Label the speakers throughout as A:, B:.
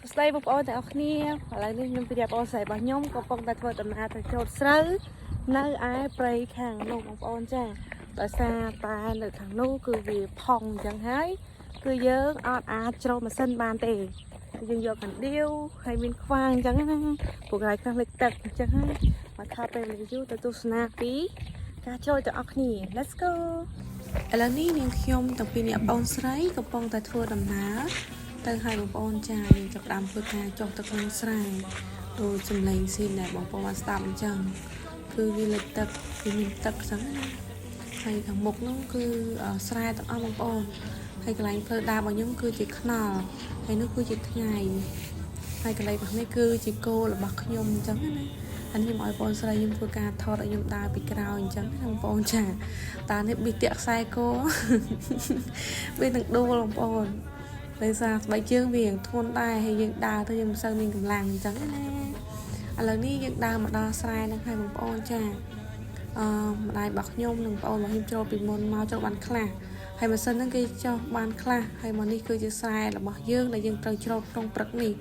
A: សួស្តីបងប្អូនទាំងអស់គ្នាឥឡូវនេះខ្ញុំពីបងប្អូនស្រីរបស់ខ្ញុំកំពុងតែធ្វើដំណើរទៅចូលស្រូវនៅឯព្រៃខាងនោះបងប្អូនចាដោយសារតែនៅខាងនោះគឺវាផុងអញ្ចឹងហើយគឺយើងអត់អាចច្រូតម៉ាស៊ីនបានទេយើងយកកណ្ដៀវហើយមានខ្វាងអញ្ចឹងណាពួកកន្លែងខ្លះលិចទឹកអញ្ចឹងហើយមកខាពេលវេលាយូរទៅទស្សនាពីការចូលទាំងអស់គ្នា Let's go. ឥឡូវនេះនាងខ្ញុំទាំងពីរអ្នកបងស្រីកំពុងតែធ្វើដំណើរទៅឲ្យបងប្អូនចាយើងចាប់ផ្ដើមធ្វើការចុះទៅក្នុងស្រែដូចសំឡេងស៊ីនដែលបងប្អូនបានស្ដាប់អញ្ចឹងគឺវាលិចទឹកវាមានទឹកអញ្ចឹងណាហើយខាងមុខនោះគឺស្រែទាំងអស់បងប្អូនហើយកន្លែងផ្លូវដើររបស់ខ្ញុំគឺជាខ្នល់ហើយនោះគឺជាថ្ងៃហើយកន្លែងរបស់នេះគឺជាគោលរបស់ខ្ញុំអញ្ចឹងណាអានេះខ្ញុំឲ្យបងស្រីខ្ញុំធ្វើការថតឲ្យខ្ញុំដើរពីក្រោយអញ្ចឹងណាបងប្អូនចាតានេះប៊ីតាក់ខ្សែគោ វានឹងដួលបងប្អូនដោយសារស្បែកជើងវារៀងធ្ងន់ដែរហើយយើងដើរទៅយើងមិនសូវមានកម្លាំងអញ្ចឹងណាឥឡូវនេះយើងដើរមកដល់ស្រែហ្នឹងហើយបងប្អូនចាអឺម្ដាយរបស់ខ្ញុំនិងបងប្អូនរបស់ខ្ញុំចូលពីមុនមកចូលបានខ្លះហើយម៉ាស៊ីនហ្នឹងគេចោះបានខ្លះហើយមកនេះគឺជាស្រែរបស់យើងដែលយើងត្រូវច្រូតក្នុងព្រឹកនេះ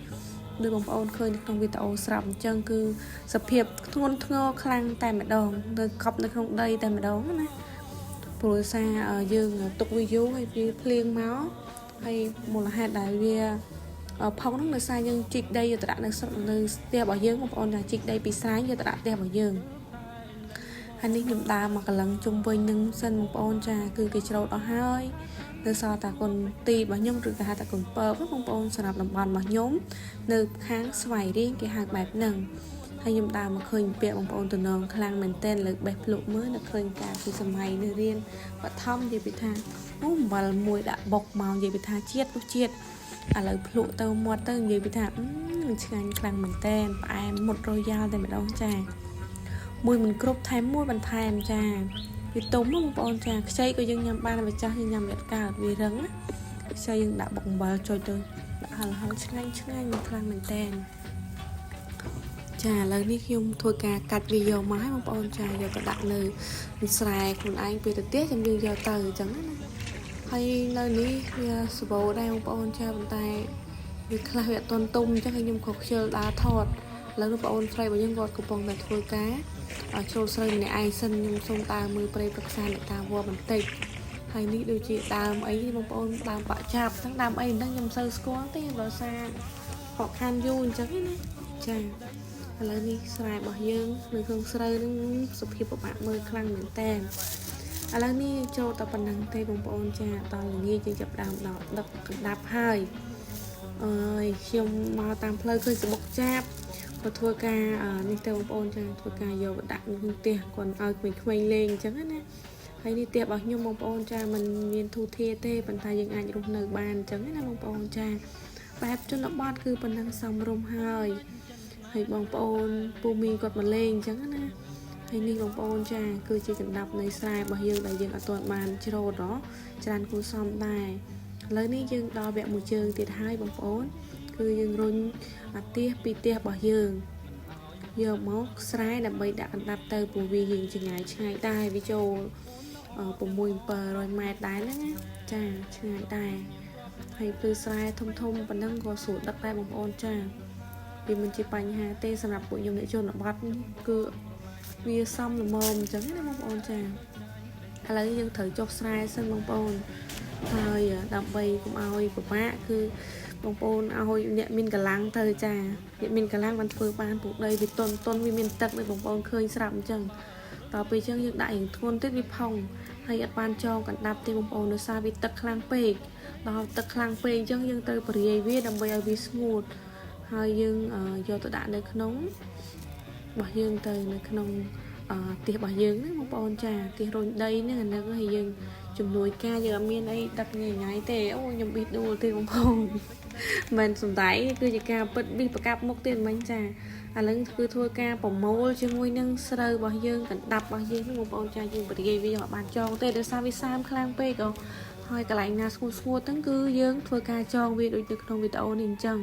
A: ដូចបងប្អូនឃើញនៅក្នុងវីដេអូស្រាប់អញ្ចឹងគឺសភាពធ្ងន់ធ្ងរខ្លាំងតែម្ដងនៅកប់នៅក្នុងដីតែម្ដងណា ព្រោះសារយើងទុកវាយូរហើយវាភ្លៀងមកហើយមូលហេតុដែលវាផុងហ្នឹងដោយសារយើងជីកដីយកទៅដាក់នៅស្រុកនៅផ្ទះរបស់យើងបងប្អូនចាជីកដីពីស្រែយកទៅដាក់ផ្ទះរបស់យើងហើយនេះខ្ញុំដើរមកកលឹងជុំវិញនឹងសិនបងប្អូនចាគឺគេច្រូតអស់ហើយនៅសល់តែគុណទីរបស់ខ្ញុំឬក៏ហៅថាគុណពើបងប្អូនសម្រាប់តំបន់របស់ខ្ញុំនៅខាងស្វាយរៀងគេហៅបែបហ្នឹងហើយខ្ញុំដើរមកឃើញពាក្យបងប្អូនតំណងខ្លាំងមែនទែនលើកបេះភ្លុកមើលនៅឃើញការពីសម័យនៅរៀនបឋមនិយាយពីថាអូអំបិលមួយដាក់បុកមកនិយាយពីថាជាតិរសជាតិឥឡូវភ្លក់ទៅមាត់ទៅនិយាយពីថាឆ្ងាញ់ខ្លាំងមែនទែនផ្អែមមុតរយ៉ាល់តែម្ដងចាមួយមិនគ្រប់ថែមមួយបន្ថែមចាវាទុំបងប្អូនចាខ្ចីក៏យើងញ៉ាំបានបើចាស់យើងញ៉ាំវាអត់កើតវារឹងណាខ្ចីយើងដាក់បុកអំបិលចុចទៅដាក់ហឹលហឹលឆ្ងាញ់ឆ្ងាញ់ខ្លាំងមែនទែនចាឥឡូវនេះខ្ញុំធ្វើការកាច់វាយកមកឲ្យបងប្អូនចាយកទៅដាក់នៅស្រែខ្លួនឯងពេលទៅផ្ទះចាំយើងយកទៅអញ្ចឹងណាហើយនៅនេះវាសបោដែរបងប្អូនចាប៉ុន្តែវាខ្លះវាអត់ទាន់ទុំអញ្ចឹងហើយខ្ញុំក៏ខ្ជិលដើរថតឥឡូវនោះបងប្អូនស្រីរបស់យើងគាត់កំពុងតែធ្វើការចូលស្រូវម្នាក់ឯងសិនខ្ញុំសូមដើរមើលព្រៃប្រឹក្សាអ្នកតាវត្តបន្តិចហើយនេះដូចជាដើមអីបងប្អូនដើមបាក់ចាប់ហ្នឹងដើមអីហ្នឹងខ្ញុំមិនសូវស្គាល់ទេដោយសារខកខានយូរអញ្ចឹងណាចាឥឡូវនេះស្រែរបស់យើងនៅក្នុងស្រូវហ្នឹងសុភាពពិបាកមើលខ្លាំងមែនតើឥឡូវនេះចូលតែប៉ុណ្្នឹងទេបងប្អូនចាដល់ល្ងាចយើងចាប់ដើមដល់ដឹកកណ្ដាប់ហើយអើយខ្ញុំមកតាមផ្លូវឃើញសបុកចាប់ក៏ធ្វើការនេះទៅបងប្អូនចាធ្វើការយកដាក់ក្នុងផ្ទះគាត់ឲ្យក្មេងៗលេងអញ្ចឹងណាហើយនេះផ្ទះរបស់ខ្ញុំបងប្អូនចាมันមានធូធាទេប៉ុន្តែយើងអាចរស់នៅបានអញ្ចឹងណាបងប្អូនចាបែបជនបទគឺប៉ុណ្ណឹងសមរម្យហើយហើយបងប្អូនពូមីគាត់មកលេងអញ្ចឹងណាហើយនេះបងប្អូនចាគឺជាកណ្ដាប់នៃស្រែរបស់យើងដែលយើងអត់ទាន់បានច្រូតហ៎ច្រើនគួរសមដែរឥឡូវនេះយើងដល់វគ្គមួយជើងទៀតហើយបងប្អូនគឺយើងរុញអាផ្ទះពីផ្ទះរបស់យើងយកមកស្រែដើម្បីដាក់កណ្ដាប់ទៅព្រោះវារៀងឆ្ងាយឆ្ងាយដែរវាចូល6 700ម៉ែត្រដែរហ្នឹងណាចាឆ្ងាយដែរហើយភ្លឺស្រែធំធំប៉ុណ្ណឹងក៏ស្រួលដឹកដែរបងប្អូនចាវាមិនជាបញ្ហាទេសម្រាប់ពួកខ្ញុំអ្នកជនបទគឺវាសមល្មមអញ្ចឹងណាបងប្អូនចាឥឡូវយើងត្រូវចុះស្រែសិនបងប្អូនហើយដើម្បីកុំឲ្យពិបាកគឺបងប្អូនឲ្យអ្នកមានកម្លាំងទៅចាអ្នកមានកម្លាំងបានធ្វើបានពួកដីវាតុនតុនវាមានទឹកដូចបងប្អូនឃើញស្រាប់អញ្ចឹងតទៅពេលអញ្ចឹងយើងដាក់រៀងធ្ងន់ទៀតវាផុងហើយអត់បានចងកណ្ដាប់ទេបងប្អូនដោយសារវាទឹកខ្លាំងពេកដល់ទឹកខ្លាំងពេកអញ្ចឹងយើងត្រូវបរិយាយវាដើម្បីឲ្យវាស្ងួតហើយយើងយកទៅដាក់នៅក្នុងរបស់យើងទៅនៅក្នុងផ្ទះរបស់យើងហ្នឹងបងប្អូនចាផ្ទះរុញដីហ្នឹងអាហ្នឹងហើយយើងជំនួយការយើងអត់មានអីដឹកញ៉ៃញ៉ៃទេអូខ្ញុំប៊ីសដួលទេបងប្អូនមិនសំដែងគឺជាការពិតប៊ីសប្រកាប់មុខទៀតមិញចាឥឡូវគឺធ្វើការប្រមូលជាមួយនឹងស្រូវរបស់យើងកណ្ដាប់របស់យើងហ្នឹងបងប្អូនចាយើងបរិយាយវាអត់បានចងទេដោយសារវាសើមខ្លាំងពេកហើយកន្លែងណាស្ងួតស្ងួតហ្នឹងគឺយើងធ្វើការចងវាដូចនៅក្នុងវីដេអូនេះអញ្ចឹង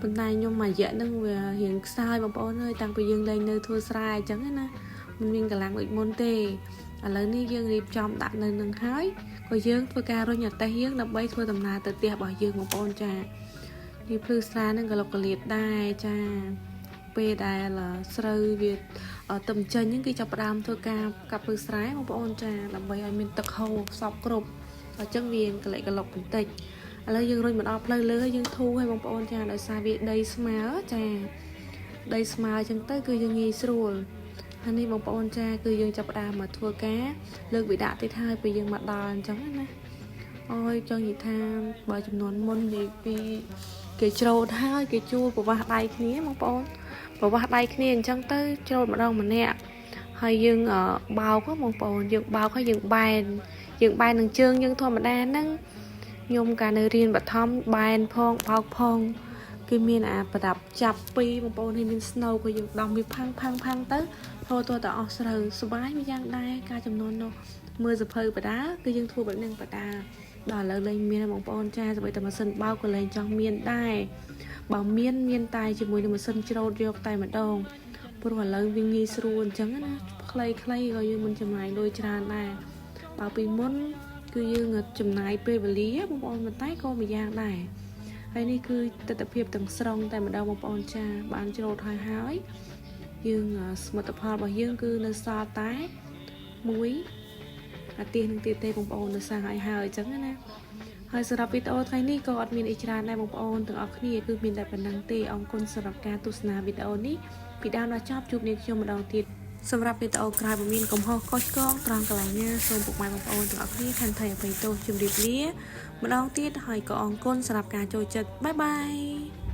A: ប៉ុន្តែខ្ញុំមួយរយៈហ្នឹងវារៀងខ្សោយបងប្អូនអើយតាំងពីយើងលែងនៅធ្វើស្រែអញ្ចឹងណាមិនមានកម្លាំងដូចមុនទេឥឡូវនេះយើងរៀបចំដាក់នៅនឹងហើយក៏យើងធ្វើការរុញអតេះយើងដើម្បីធ្វើដំណើរទៅផ្ទះរបស់យើងបងប្អូនចា។ នេះភ្លឺស្រានឹងក៏លុកកលៀតដែរចាពេលដែលស្រូវវាទំចេញហ្នឹងគឺចាប់ផ្ដើមធ្វើការកាប់ភ្លឺស្រែបងប្អូនចាដើម្បីឲ្យមានទឹកហូរសពគ្រប់អញ្ចឹងវាកលិកកលុកបន្តិចឥឡូវយើងរុញមកដល់ផ្លូវលើយើងធូរឲ្យបងប្អូនចាដោយសារវាដីស្មើចាដីស្មើអញ្ចឹងទៅគឺយើងងាយស្រួលហើយនេះបងប្អូនចាគឺយើងចាប់ផ្ដើមមកធ្វើការលើកវិដាក់ទៀតហើយពេលយើងមកដល់អញ្ចឹងណាអូយចង់និយាយថាបើចំនួនមុននិយាយពីគេច្រូតហើយគេជួលប្រវាស់ដៃគ្នាបងប្អូនប្រវាស់ដៃគ្នាអញ្ចឹងទៅច្រូតម្ដងម្នាក់ហើយយើងបោកបងប្អូនយើងបោកហើយយើងបែនយើងបែននឹងជើងយើងធម្មតាហ្នឹងខ្ញុំកាលនៅរៀនបឋមបែនផងបោកផងគេមានអាប្រដាប់ចាប់ពីរបងប្អូននេះមានស្នូក៏យើងដោះវាផាំងផាំងផាំងទៅហូរតតែអស់ស្រូវសុបាយមួយយ៉ាងដែរការចំនួននោះមើលសភៅបដាគឺយើងធ្វើបែបហ្នឹងបដាដល់ឥឡូវលែងមានបងប្អូនចាសម្បីតែម៉ាស៊ីនបោកក៏លែងចង់មានដែរបើមានមានតែជាមួយនឹងម៉ាស៊ីនច្រូតយកតែម្ដងព្រោះឥឡូវវាងាយស្រួលអញ្ចឹងណាខ្លីៗក៏យើងមិនចំណាយលុយច្រើនដែរបើពីមុនគឺយើងចំណាយពេលវេលាបងប្អូនប៉ុន្តែក៏មួយយ៉ាងដែរហើយនេះគឺទស្សនភាពទាំងស្រុងតែម្ដងបងប្អូនចាបានច្រូតហើយហើយយើងសមិទ្ធផលរបស់យើងគឺនៅសល់តែមួយអាទិសនឹងទៀតទេបងប្អូននៅសាហើយហើយអញ្ចឹងណាហើយសម្រាប់វីដេអូថ្ងៃនេះក៏អត់មានអីច្រើនដែរបងប្អូនទាំងអស់គ្នាគឺមានតែប៉ុណ្្នឹងទេអរគុណសម្រាប់ការទស្សនាវីដេអូនេះពីដើមដល់ចប់ជួបនាងខ្ញុំម្ដងទៀតសម្រាប់វីដេអូក្រោយបើមានកំហុសខុសឆ្គងត្រង់កន្លែងណាសូមពុកម៉ែបងប្អូនទាំងអស់គ្នាខន្តីអភ័យទោសជម្រាបលាម្ដងទៀតហើយក៏អរគុណសម្រាប់ការចូលចិត្ត bye bye.